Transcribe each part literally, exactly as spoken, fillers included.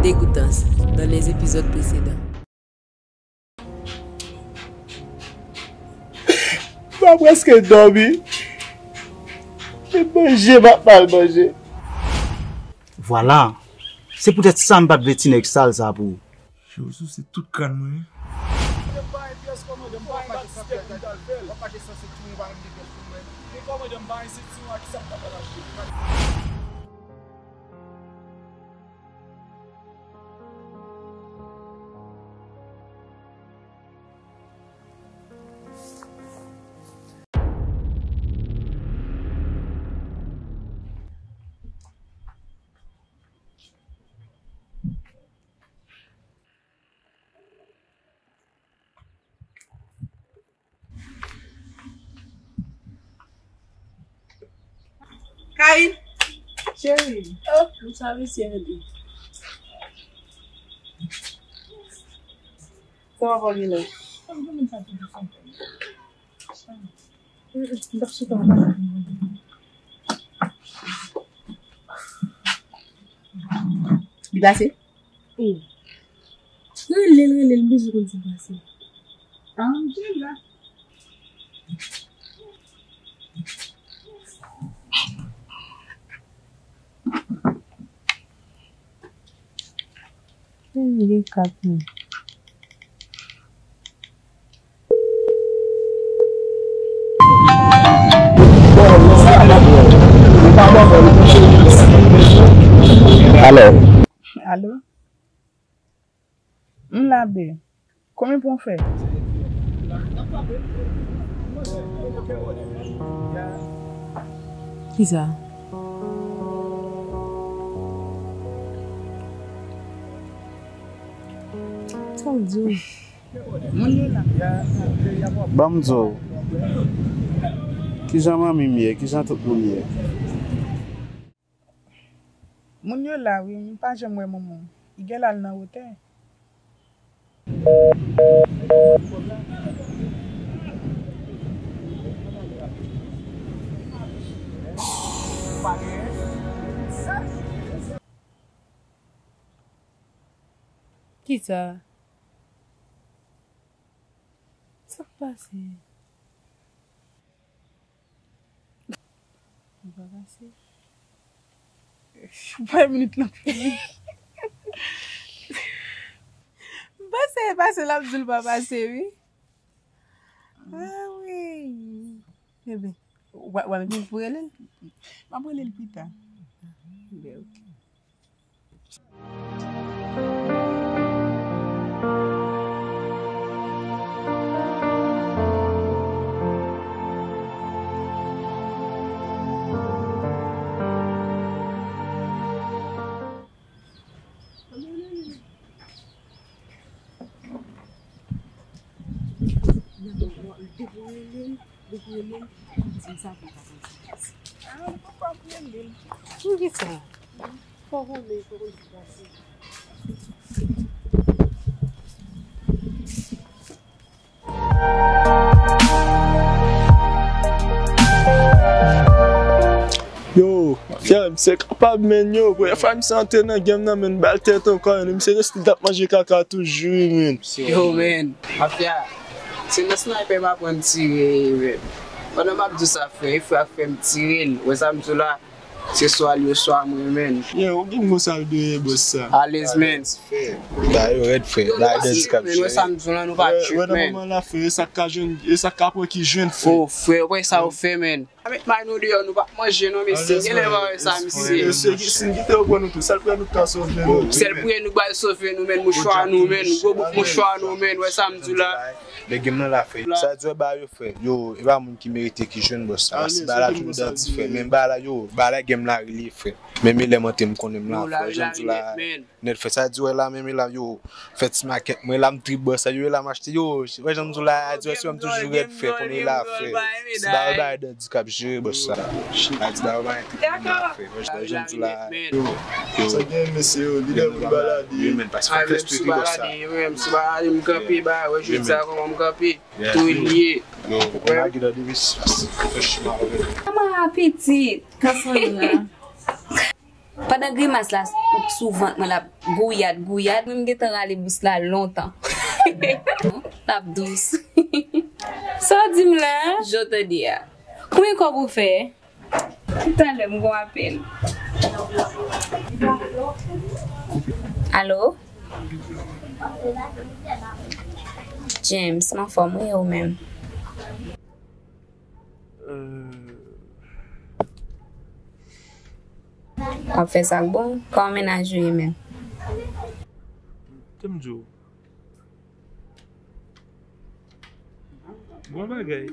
Dégoûtance dans les épisodes précédents. Mwen prèske dòmi. Se manje m ap mal manje. Vwala. Se poutèt sa m pa t vle ti nèg sal sa pou ou. Yo souse tout kràn mwen wi. Yo pa gen pyès kòmandan, m pa gen pyès pou m t al fè l. Li kòmandan, m pa gen sentiwon, a ki sa m t ap al achte. Kay. Cheri. Oh, m sa mesye ede. Kòman w vin la? Li pase? Wi. Rele l, rele l, m bezwen konn si l pase. Ah, m te la. Gen kat moun. Alo. Alo? M la, babe. Konbyen pwen w fè? Kisa? Sa w di w? Ban m di w. Kijan manmi m ye? Kijan tout moun ye? Moun yo la wi, m pa janm wè manman m. Li genlè al nan wotè. Kisa? Sa k pase? Li pa pase. Bay minit lan fini. M panse e pase, l ap di l pa pase, wi. Ah, wi. Ebyen, w a, w a mete l pou rele l? M ap rele l pita. Ebyen, oke. Depi w rele m, depi w rele m, m di m sa pou m pa konn sa k pase. Ah, m poko ap rele l. Poukisa? Fò w konnen, fò w konn sa k pase. Yo, mafya, misye kapab, menn, yo. Premye fwa misye antre nan game nan, menn, bal tèt ankò, menn. Misye rete ap manje kaka toujou, menn. Yo, menn, mafya, se nan sniper m aprann tire, menn. Pandan m ap di w sa, frè, e frè a k fè m tire l. Wè sa m di w la? Se swa li oswa mwen, menn. Yeah, ou gen mo sa l dwe ye, boss sa. Alèz, menn. Ba yo rèd, frè. Ba yo rèd, kap jere. Menn, wè sa m di w la, nou pa trip, menn. Wè nan moman la, frè, e sa k ka jwenn, e sa k ka pran ki jwenn, frè. Oh, frè, wè sa yo fè, menn. A met may nou deyò, nou p ap manje, non, mesye. Genlè pa wè sa, mesye. Mesye, si n kite yo pran nou tou, sèl priyè nou ka sove nou. Sèl priyè nou bay sove nou, menn. Mouchwa nou, menn. Gwo bout mouchwa nou, menn. Wè sa m di w la? Men game nan la, frè. Sa di wè ba yo, frè. Yo, e pa moun ki merite ki jwenn, boss. Sa pase ba la tou dan di, frè. Men ba la, yo, ba la game la rele, frè. Men, men lè m antre, m konnen m la, frè. Jan m di w la, nèt, frè. Sa di wè la, men, men la, yo, fè ti makèt. Mwen la, m trip, boss. Yo, la, m achte, yo, wè jan m di w la, a di wè si wè m toujou rèd, frè. Konnen la, frè. Ti ba yo ba dan di k ap jere, boss, sa. A di ba yo ba trip, frè. Wè jan m di w la, yo, yo. Sa gen, mesye, yo, lidè pou balade. Yo, men, paske fòk lespri pi, boss, sa. Yo, men, si balade, m kanpe, ba, wè, jodi a, kòman m kanpe. Tou l ye. Yo, m lage nan demen, franchman, wè. Kòman apetit, Cassandra? Pandan grimas la sou vant mwen l ap gouyad, gouyad, mwen m gentan rale bous la lontan. L ap dous. Sa w di m la? Je te dis a. Konbyen kòb ou fè? Talè m gon apèl. Alo? James, m anfòm wi, e ou menm? Euh. W ap fè sa k bon? Kòman mennaj ou ye menm? Kòm di w. Bon bagay.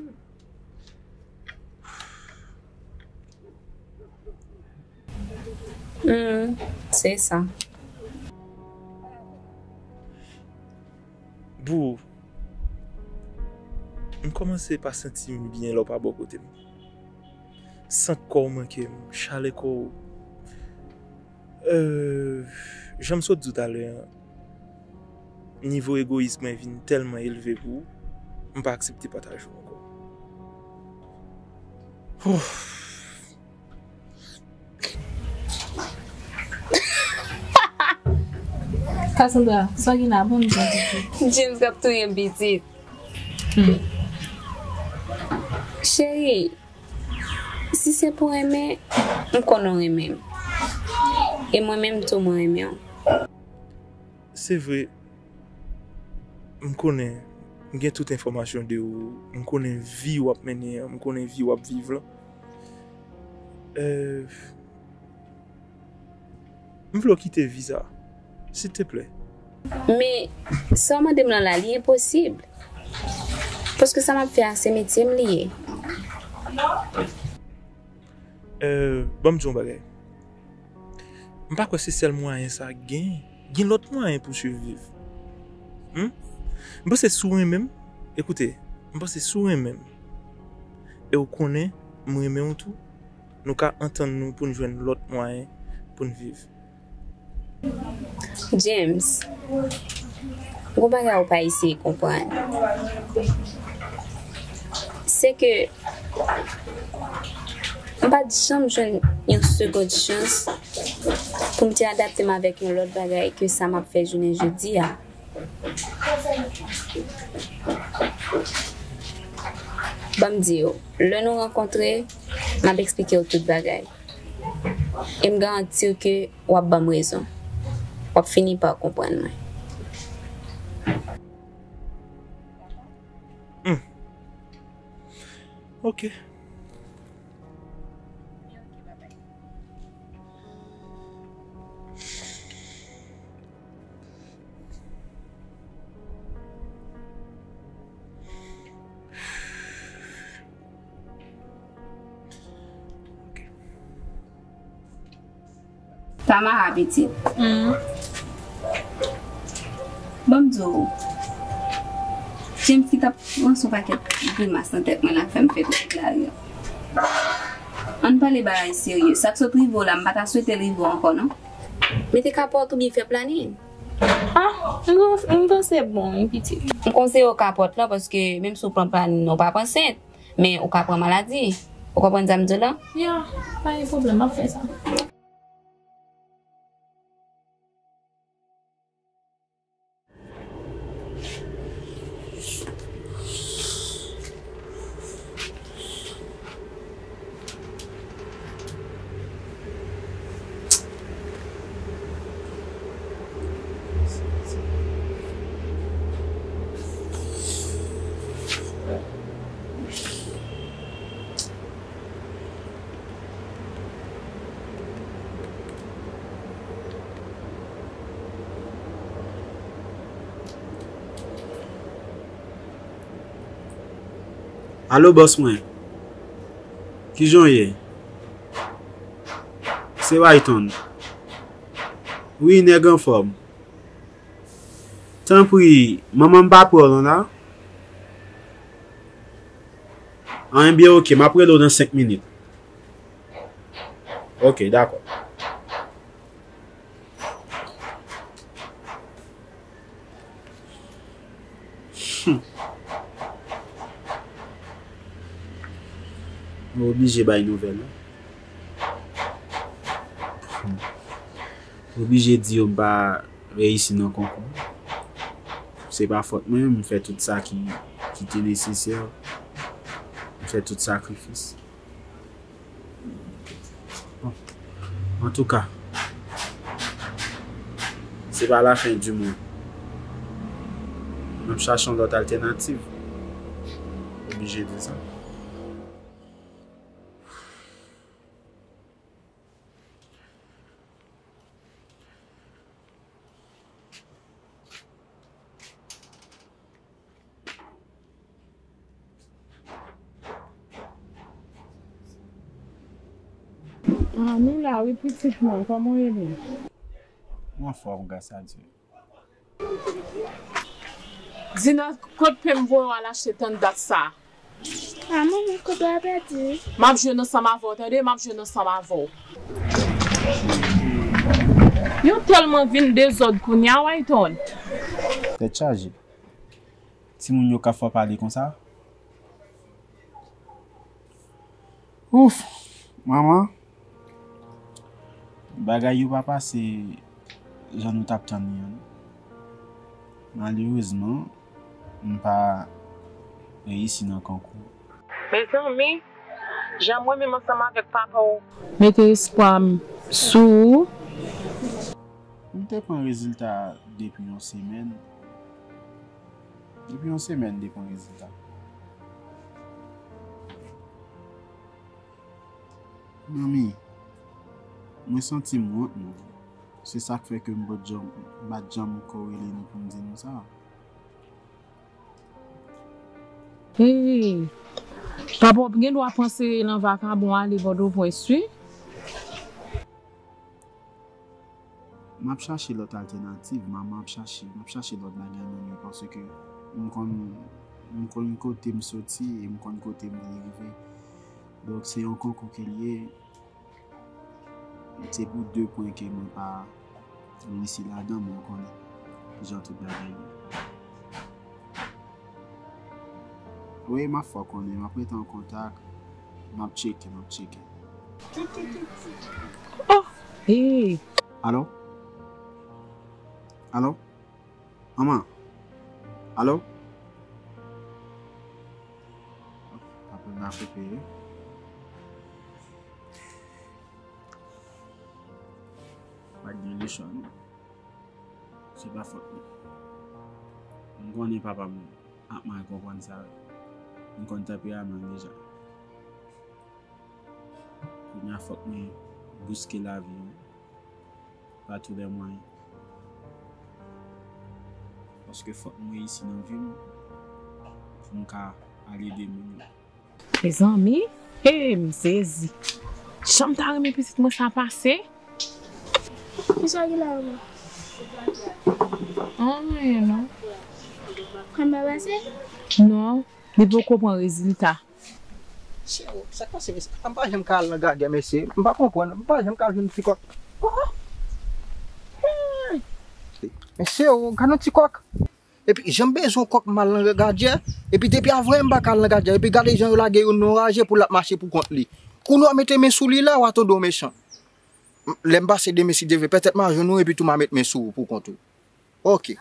Hmm, se sa. Boo, m kòmanse pa santi m byen lè w pa bò kote m. Sant kò w manke m, chalè kò w. Euh, jan m sot di w talè a, nivo egoyis mwen vin tèlman elve pou ou, m pa aksepte pataje w ankò. Ouf. Cassandra, sa w gen la bon m byen pitit. James k ap touye m pitit. Hmm. Cheri, si se pou renmen, m konnen w renmen m. E mwen menm tou, mwen renmen w. Se vre, m konnen, m gen tout enfòmasyon de ou, m konnen vi w ap mennen an, m konnen vi w ap viv lan. Euh, m vle w kite vi sa, silteplè. Men, sa w mande m lan la, li enposib. Paske sa m ap fè a, se metye m li ye. Euh, ban m di w yon bagay. M pa kwè se sèl mwayen sa k genyen. Gen lòt mwayen pou surviv. Hmm? M panse si w renmen m, ekoute, m panse si w renmen m, e w konnen m renmen w tou, nou ka antann nou pou n jwenn lòt mwayen pou n viv. James, gon bagay ou pa eseye konprann. Se ke m pa t janm jwenn yon segond chans pou m te adapte m avèk yon lòt bagay ke sa m ap fè jounen jodi a. Ban m di w, lè nou rankontre, m ap eksplike w tout bagay. E m garanti w ke w ap ban m rezon. W ap fini pa konprann mwen. Hmm. Ok. Tamara pitit. Hmm. Ban m di w, James ki t ap ranse yon pakèt grimas nan tèt mwen la fè m fè kout lari a. Ann pale bagay serye. Sa k sot rive w la, m pa ta swete l rive w ankò, non. Mete kapòt oubyen fè planin. Ah, m, m panse bon, wi, pitit. M konseye w kapòt lan, paske menm si w pran planin nan, ou pa pran ansent, men ou ka pran maladi. Ou konprann sa m di w la? Ya, pa gen pwoblèm, m ap fè sa. Alo, bòs mwen. Kijan w ye? Se Wayton. Wi, nèg anfòm. Tanpri, manman m pa pran w non la. Anbyen, oke, m ap rele w nan senk minit. Oke, dakò. Hmm. Mwen oblije bay nouvèl la. Hmm. Oblije di yo m pa reyisi nan konkou. Se pa fòt mwen, m fè tout sa ki, ki te nesesè. M fè tout sakrifis. Bon, antouka, se pa la fen di mond. M ap chache yon lòt altènativ. Oblije di sa. Ah, nou la wi, pitit mwen, kòman w ye menm? Mwen anfòm, gras a Dye. Di nan kot pè m voye w al achte tann dat sa a. Ah, manman, kote w ap pèdi? M ap jwenn ansanm avè w, tande? M ap jwenn ansanm avè w. Yo tèlman vin dezòd kounye a, Wayton. Tèt chaje. Timoun yo ka fò pale konsa? Ouf! Manman, bagay yo pa pase jan nou t ap tann li an, non. Malerezman, m pa reyisi nan konkou. Mezanmi, jan mwen menm ansanm avèk papa w. Mete espwa m sou ou. M te pran rezilta depi yon semèn. Depi yon semèn, m te pran rezilta. Manmi, mwen santi m wont, non. Se sa k fè ke m pa t janm, m pa t janm ko rele nou pou m di nou sa. Hey, papa w gen dwa panse nan vakabon ale Pòtoprens, wi. M ap chache lòt altènativ, m ap, m ap chache, m ap chache lòt bagay nan men, paske m konn, m konn kote m soti e m konn kote m vle rive. Donk, se yon konkou ke l ye. Se pou de pwen ke mwen pa reyisi ladan, men w konnen jan tout bagay ye. Wi, m ap fè w konnen, m ap rete an kontak, m ap tcheke, m ap tcheke. Oh, hey. Alo? Alo? Manman? Alo? Apèl la koupe. Pa t gen lechon, non. Se pa fòt mwen. M konnen papa m ap mal konprann sa. M konn tanperaman l deja. Kounye a fòk mwen bouske lavi an pa tou lè mwayen. Paske fòk mwen reyisi nan vi m pou m ka al ede moun yo. Mezanmi, hey, m sezi. Jan m ta renmen pitit mwen sa pase. Kisa ki la, manman? Anyen, non. Kòman pase? Non, li poko pran rezilta. Mesye, sa k pase, mesye? M pa janm ka al nan Gadjè, mesye. M pa konprann. M pa janm ka jwenn ti kòk. Oh, oh. Hey! Mesye, gad yon ti kòk. Epi, jan m bezwen yon kòk m al nan Gadjè. Epi, depi avan yè m pa ka al nan Gadjè. Epi, gade jan yo lage youn nan yon raje pou l ap mache pou kont li. Kounye a w mete men sou li la, w a tonbe w mechan. Lè m pase demen, si Dye vle, petèt m a jwenn ou, epi tou m a met men sou ou pou kont ou. Ok.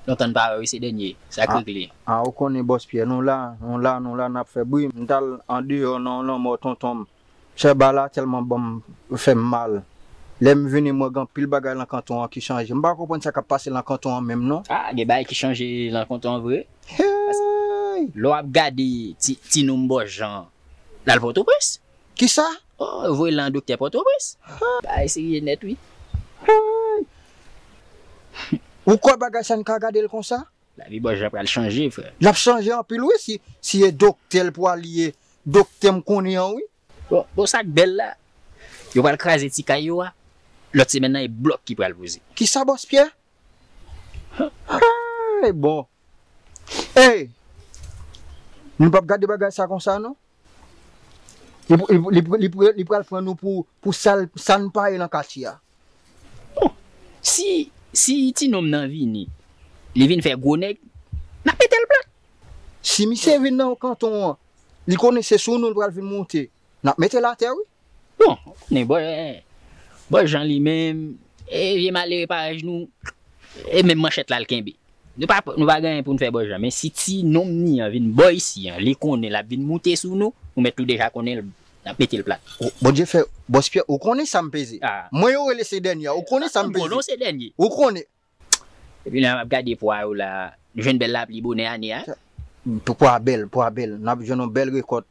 Lontan n pa wè wi, se dènye. Sa k regle? A, ou konnen, Bòs Pyè, nou la, nou la, nou la, n ap fè bri. M t al andeyò nan yon lanmò tonton m. Chè ba la tèlman ban m, fè m mal. Lè m vini, m wè gen anpil bagay nan kanton an ki chanje. M pa konprann sa k ap pase nan kanton an menm, non. A, gen bagay ki chanje nan kanton an vre. Hey! Lè w ap gade ti, ti nonm Bòs Jan, l al Pòtoprens. Kisa? Oh, yo voye l nan doktè Pòtoprens. Bagay serye nèt, wi. Hey! Ou kwè bagay sa n ka gade l konsa? Lavi Bòs Jan pral chanje, frè. L ap chanje anpil, wi, si, si e doktè l pral ye, doktè m konnen an, wi. Bon, bon, sa k bèl la, yo pral kraze ti kay yo a. Lòt semèn nan, e blòk ki pral poze. Kisa, Bòs Pyè? Hey, bon. Hey! Nou p ap gade bagay sa konsa, non. Li, li, li, li, li pral pran nou pou, pou sa l, sa n pa ye nan katye a. Bon, si, si ti nonm nan vini, li vin fè gwo nèg, n ap mete l plat. Si misye vin nan kanton an, li konnen se sou nou l pral vin monte, n ap mete l atè, wi. Bon, ou konnen, bò, eh, Bòs Jan li menm, e vye malere parèy nou, e menm manchèt la l kenbe. Nou pa, nou pa gen anyen pou n fè Bòs Jan, men si ti nonm ni an vin bò isi an, li konnen l ap vin moute sou nou, nou mèt tou deja konnen l, n ap mete l plat. Bondye fè, Bòs Pyè, ou konnen sa m peze. Mwen yo rele se dènye, ou konnen sa m peze. Se dènye. Ou konnen. Epi la m ap gade pwa yo la, nou jwenn bèl lapli bonè ane a. Pwa bèl, pwa bèl. N ap jwenn yon bèl rekòt.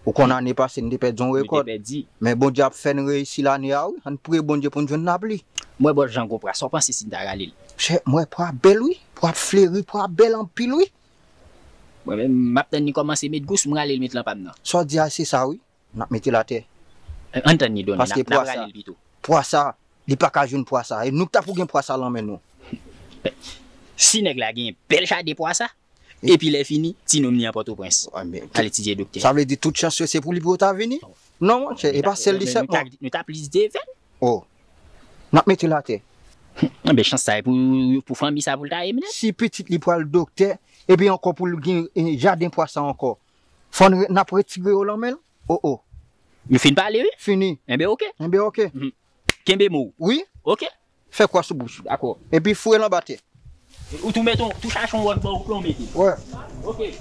Ou konn ane pase n te pèdi yon rekòt. Men Bondye ap fè n reyisi lane a wi. Ann priye Bondye pou n jwenn lapli. M wè Bòs Jan gon pwa, sa w panse si n ta rale l? Chè, m wè pwa bèl wi. Pwa ap fleri, pwa bèl anpil wi. Mwen menm, m ap tann li kòmanse met gou, si m rale l met lan pa m nan. Sa w di a se sa wi. N ap mete l atè. Ann tann li donnen, n ap rale l pito. Paske pwa sa, li pa ka jwenn pwa sa. E nou k ta pou gen pwa sa lan men nou. Si nèg la gen bèl jaden pwa sa, epi lè fini, ti nonm li an Pòtoprens. Al etidye doktè. Sa vle di tout chans yo se pou li pou yo ta vini? Non monchè, e pa sèl li sèlman. Nou ta plis devan. Oh. N ap mete l atè. Enben chans sa e pou, pou fanmi sa pou l ta ye m nèt. Si pitit li pral doktè, epi ankò pou l gen jaden pwa sa ankò. Fò n ap retire yo lan men l. Oh oh. Nou fin pale wi. Fini. Enben oke. Enben oke. Kenbe mo w. Wi. Oke. Fè kwa sou bouch ou. Dakò. Epi foure l anba tè. Ou tou mete, tou chache yon wòch ba w pou w mete. Wè. Oke.